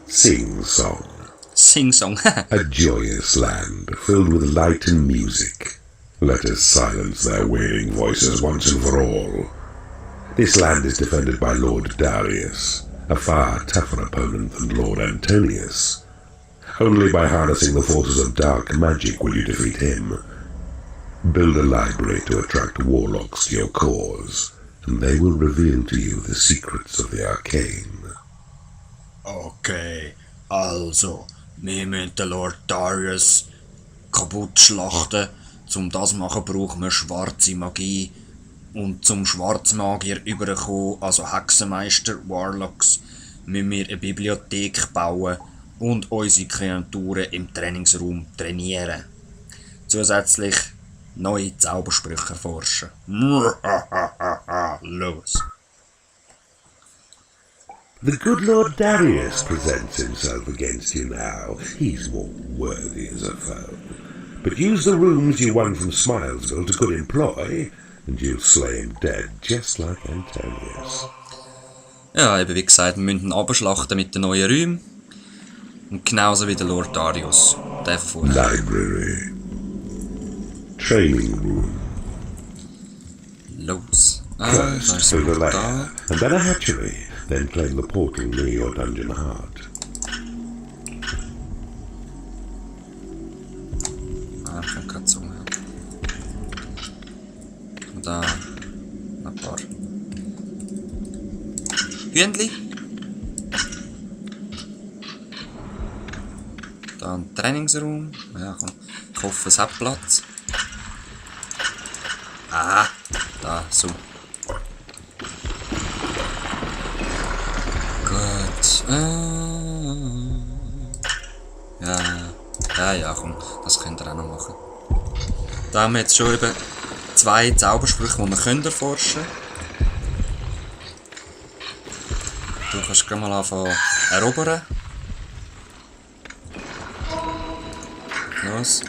Sing Song. Sing Song. A joyous land filled with light and music. Let us silence their wailing voices once and for all. This land is defended by Lord Darius, a far tougher opponent than Lord Antonius. Only by harnessing the forces of dark magic will you defeat him. Build a library to attract warlocks to your cause, and they will reveal to you the secrets of the arcane. Okay, also, wir müssen den Lord Darius kaputt schlachten. Zum das machen brauchen wir schwarze Magie. Und zum Schwarzmagier überkommen, also Hexenmeister, Warlocks, müssen wir eine Bibliothek bauen und unsere Kreaturen im Trainingsraum trainieren. Zusätzlich neue Zaubersprüche erforschen. Los! The good Lord Darius presents himself against you now. He's more worthy as a foe. But use the rooms you won from Smilesville to good employ, and you'll slay him dead, just like Antonius. Ja, eben wie gesagt, wir müssen ihn abschlachten mit den neuen Räumen. Und genauso wie der Lord Darius. Der von vorne. Library. Training room. Los. First, build a lair, and then a hatchery. Then claim the portal near your dungeon heart. Ich kann gerade so. Und da ein paar Hühnli. Da ein Trainingsraum. Ja, komm. Ich hoffe, es hat Platz. Ah, da, so. Gut. Ja, komm. Das könnt ihr auch noch machen. Da haben wir jetzt schon eben 2 Zaubersprüche, die wir erforschen können. Du kannst gleich mal anfangen erobern. Los.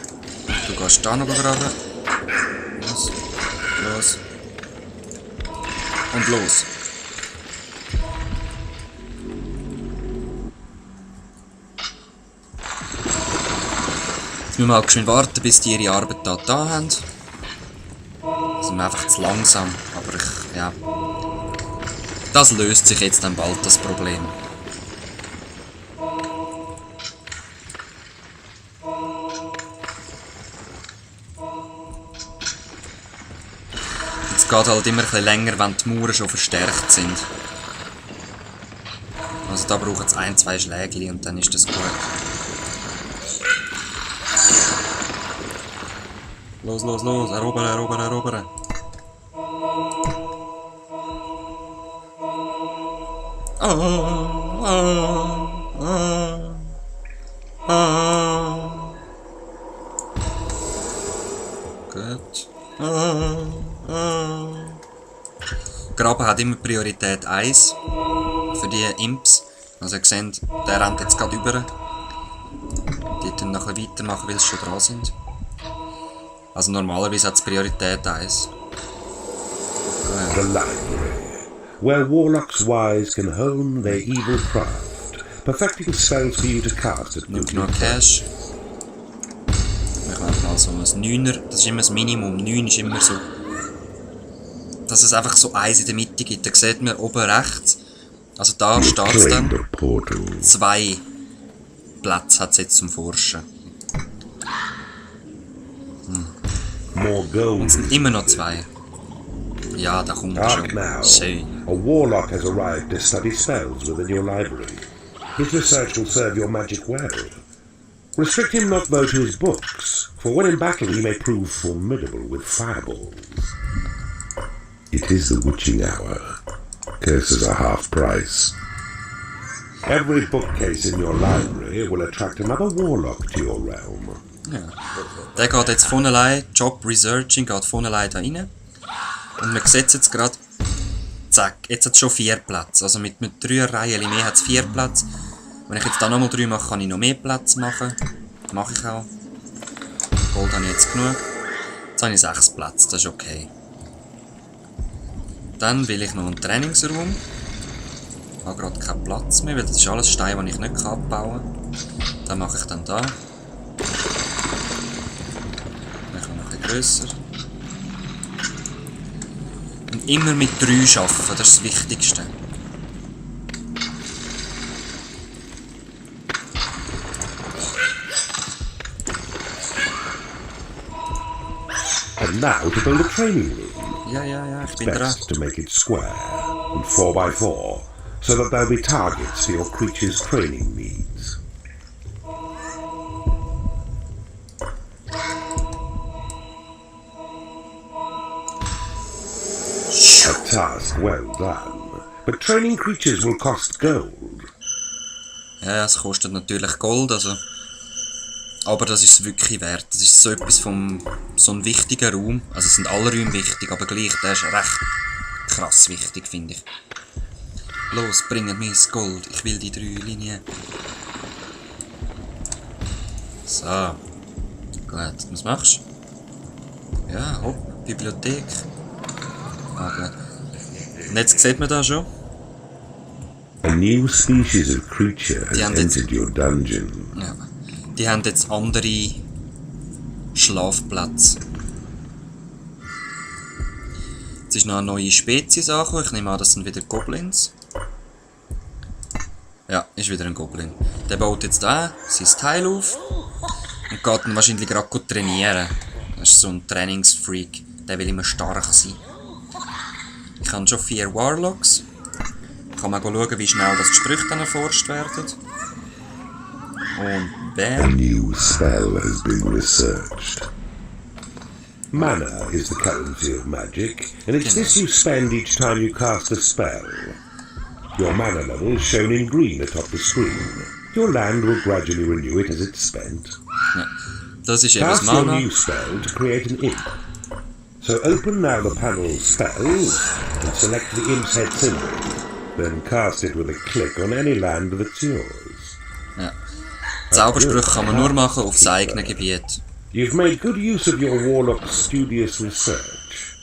Du gehst da noch graben. Los. Los. Und los. Jetzt müssen wir halt geschwind warten, bis die ihre Arbeit da haben. Das sind wir einfach zu langsam, aber ja. Das löst sich jetzt dann bald, das Problem. Es geht halt immer ein bisschen länger, wenn die Mauern schon verstärkt sind. Also da braucht es 1-2 Schläge und dann ist das gut. Los, los, los, erobern, erobern, erobern. Gut. Graben hat immer Priorität 1 für die Imps. Also ihr seht, der rennt jetzt gerade über. Die können noch ein bisschen weitermachen, weil sie schon dran sind. Also normalerweise hat es Priorität 1. The library, where warlocks wise can hone their evil craft, perfecting spells for you to cast at Noch genug Cash. Wir machen mal so ein 9er, das ist immer das Minimum. 9 ist immer so. Dass es einfach so eins in der Mitte gibt. Da sieht man oben rechts. Also da steht es dann. 2 Plätze hat es jetzt zum Forschen. Und es sind immer noch 2. Ja, da kommt er schon. Schön. A warlock has arrived to study spells within your library. His research will serve your magic well. Restrict him not though to his books, for when in battle he may prove formidable with fireballs. It is the witching hour. Curses are half price. Every bookcase in your library will attract another warlock to your realm. Ja. Der geht jetzt von allein, Job Researching geht von allein da rein. Und man sieht jetzt gerade, zack, jetzt hat es schon 4 Plätze. Also mit 3 Reihen mehr hat es 4 Plätze. Wenn ich jetzt da nochmal 3 mache, kann ich noch mehr Plätze machen. Das mache ich auch. Gold habe ich jetzt genug. Jetzt habe ich 6 Plätze, das ist okay. Dann will ich noch einen Trainingsraum. Ich habe gerade keinen Platz mehr, weil das ist alles Stein, den ich nicht abbauen kann. Den mache ich dann da. Den kann noch ein bisschen grösser. Und immer mit 3 arbeiten, das ist das Wichtigste. And now to build a training room. Ja, ich bin dran. Best to make it square and 4x4, so that there'll be targets for your creature's training needs. A task well done, but training creatures will cost gold. Ja, es kostet natürlich Gold, also. Aber das ist es wirklich wert. Das ist so etwas vom so ein wichtiger Raum. Also es sind alle Räume wichtig, aber gleich, der ist recht krass wichtig, finde ich. Los, bringt mir das Gold. Ich will die 3 Linien. So. Gut, was machst du? Ja, hopp, Bibliothek. Ah, gut. Und jetzt sieht man da schon. A new species of creature has entered your dungeon. Ja. Die haben jetzt andere Schlafplätze. Jetzt ist noch eine neue Spezies angekommen. Ich nehme an, das sind wieder Goblins. Ja, ist wieder ein Goblin. Der baut jetzt da sein Teil auf und geht dann wahrscheinlich gerade trainieren. Das ist so ein Trainingsfreak. Der will immer stark sein. Ich habe schon 4 Warlocks. Kann man schauen, wie schnell das die Sprüche dann erforscht werden. Und A bam. new spell has been researched. Mana is the currency of magic, and it's this you spend each time you cast a spell. Your mana level is shown in green atop the screen. Your land will gradually renew it as it's spent. Ja. Das ist eben das Cast your Mana. new spell to create an imp. So open now the panel Spells and select the imp's head symbol. Then cast it with a click on any land that's yours. Ja. Zaubersprüche kann man nur machen auf das eigene Gebiet. You've made good use of your warlock's studious research.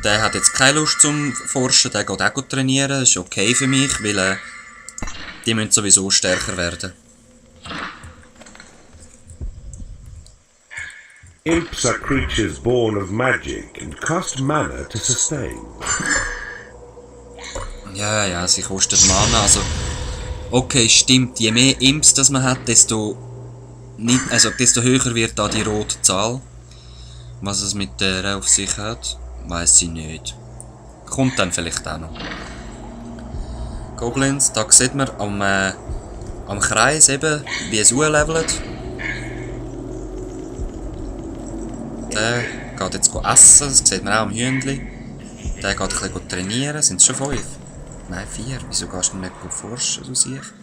Der hat jetzt keine Lust zum Forschen, der geht auch trainieren, das ist okay für mich, weil die müssen sowieso stärker werden. Imps are creatures born of magic and cost mana to sustain. Ja, sie kostet Mana, also. Okay, stimmt, je mehr Imps das man hat, desto höher wird da die rote Zahl. Was es mit der auf sich hat, weiss ich nicht. Kommt dann vielleicht auch noch. Goblins, da sieht man am Kreis eben, wie es levelt. Der geht jetzt essen, das sieht man auch am Hühnli. Der geht ein bisschen trainieren, sind es schon 5? Nein, 4. Wieso gehst du nicht forschen, du siehst?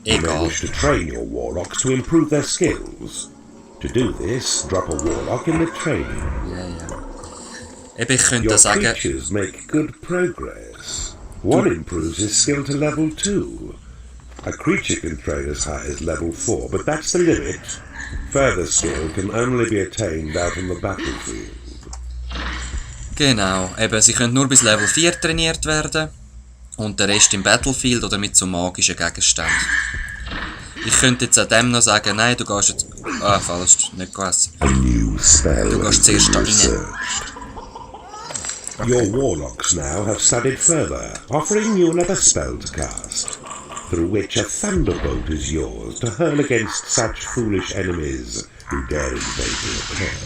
You may Egal. wish to train your warlocks to improve their skills. To do this, drop a warlock in the training. Ja. Eben, ich könnte Your sagen, creatures make good progress. One improves his skill to level 2. A creature can train as high as level 4, but that's the limit. Further skill can only be attained out on the battlefield. genau, eben, sie können nur bis Level 4 trainiert werden. Und der Rest im Battlefield oder mit so magischen Gegenständen. Ich könnte jetzt an dem noch sagen, nein, du gehst jetzt... Ah, falsch, nicht gegessen. A new spell Du has gehst been zuerst da rein. researched. Your warlocks now have studied further, offering you another spell to cast, through which a thunderbolt is yours to hurl against such foolish enemies who dare invade your camp.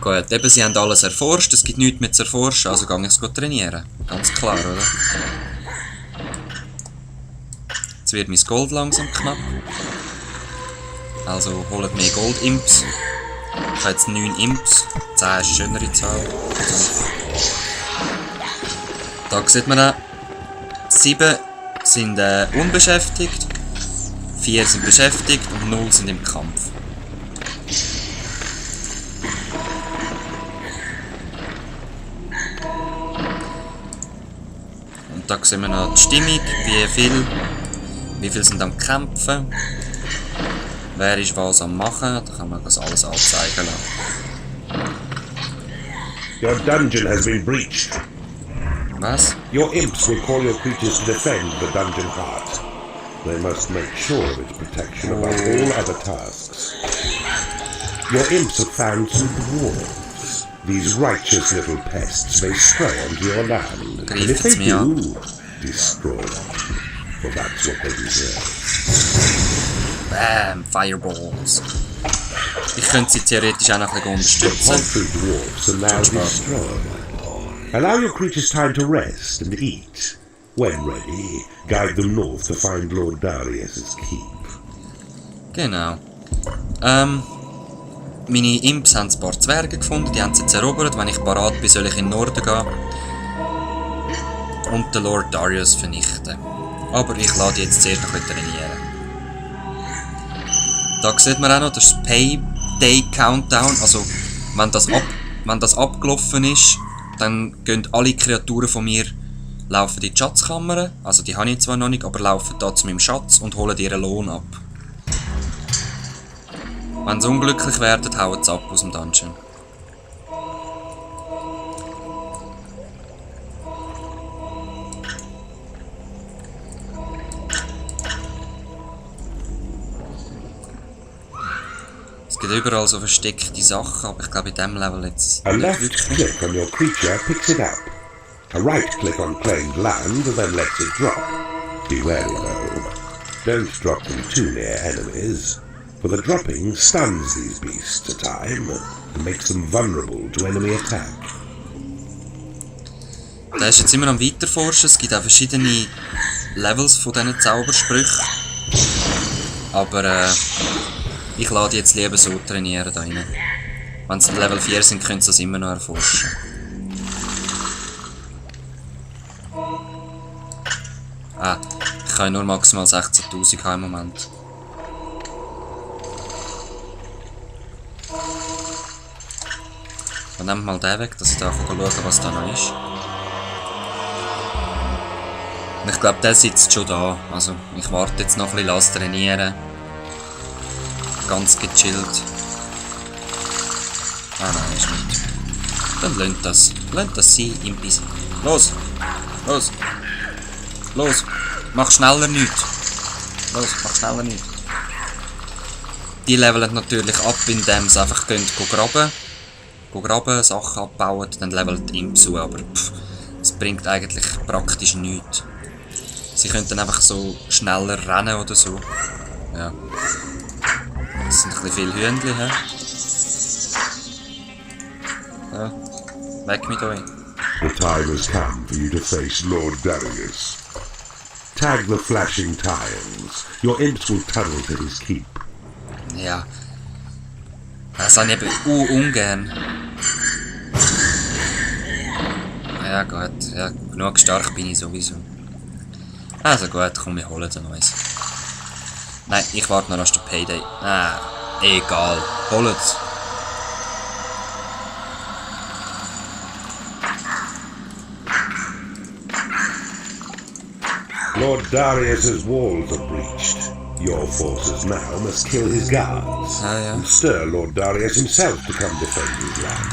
Gut, eben, sie haben alles erforscht, es gibt nichts mehr zu erforschen, also gehe ich es trainieren. Ganz klar, oder? Jetzt wird mein Gold langsam knapp. Also holt mehr Gold-Imps. Ich habe jetzt 9 Imps. 10 ist eine schönere Zahl. Da sieht man auch, 7 sind unbeschäftigt, 4 sind beschäftigt und 0 sind im Kampf. Und da sehen wir noch die Stimmung, wie viel sind am Kämpfen, wer ist was am Machen, da kann man das alles anzeigen lassen. Your dungeon has been breached. Was? Your imps will call your creatures to defend the dungeon heart. They must make sure of its protection above all other tasks. Your imps have found some dwarves. These righteous little pests may stray onto your land. And if they do, destroy them. For that's what they deserve. Bam, Fireballs. Ich könnte sie theoretisch auch noch ein bisschen The unterstützen. paltry dwarfs are now destroyed. Allow your creatures time to rest and eat. When ready, guide them north to find Lord Darius' keep. Genau. Meine Imps haben ein paar Zwerge gefunden, die haben sie jetzt erobert. Wenn ich parat bin, soll ich in den Norden gehen und den Lord Darius vernichten. Aber ich lasse die jetzt zuerst noch ein bisschen trainieren. Da sieht man auch noch das Payday Countdown. Also, wenn das abgelaufen ist, dann gehen alle Kreaturen von mir laufen in die Schatzkammer. Also, die habe ich zwar noch nicht, aber laufen da zu meinem Schatz und holen ihren Lohn ab. Wenn sie unglücklich werden, hauen sie ab aus dem Dungeon. Es gibt überall so versteckte Sachen, aber ich glaube in diesem Level jetzt A nicht left wirklich. click on your creature picks it up. A right click on claimed land then lets it drop. Be wary though. Don't drop them too near enemies, for the dropping stuns these beasts a time and makes them vulnerable to enemy attack. Der ist jetzt immer am Weiterforschen. Es gibt auch verschiedene Levels von diesen Zaubersprüchen. Aber ich lasse die jetzt lieber so trainieren da rein. Wenn sie Level 4 sind, können sie das immer noch erforschen. Ich kann nur maximal 16.000 haben im Moment. Dann nehmen wir mal den weg, dass ich da schauen kann, was da noch ist. Und ich glaube, der sitzt schon da. Also, ich warte jetzt noch ein bisschen, lasse trainieren. Ganz gechillt. Ah nein, ist nicht. Dann lernt das. Lernt das sie im Biss. Los! Los! Los! Mach schneller nichts! Los, mach schneller nichts! Die leveln natürlich ab, indem sie einfach graben. Graben, Sachen abbauen, dann levelt ihm zu, aber es bringt eigentlich praktisch nichts. Sie könnten einfach so schneller rennen oder so. Ja. Das sind ein bisschen viele Hühnchen, hä? Ja. Weg mit euch. The time has come for you to face Lord Darius. Tag the flashing tiles. Your imps will tunnel to his keep. Ja. Das habe ich eben ungern. Ja gut, ja, genug stark bin ich sowieso. Also gut, komm, wir holen ein neues. Nein, ich warte noch auf den Payday. Egal, holen's. Lord Darius' walls are breached. Your forces now must kill his guards Ja. and stir Lord Darius himself to come defend his land.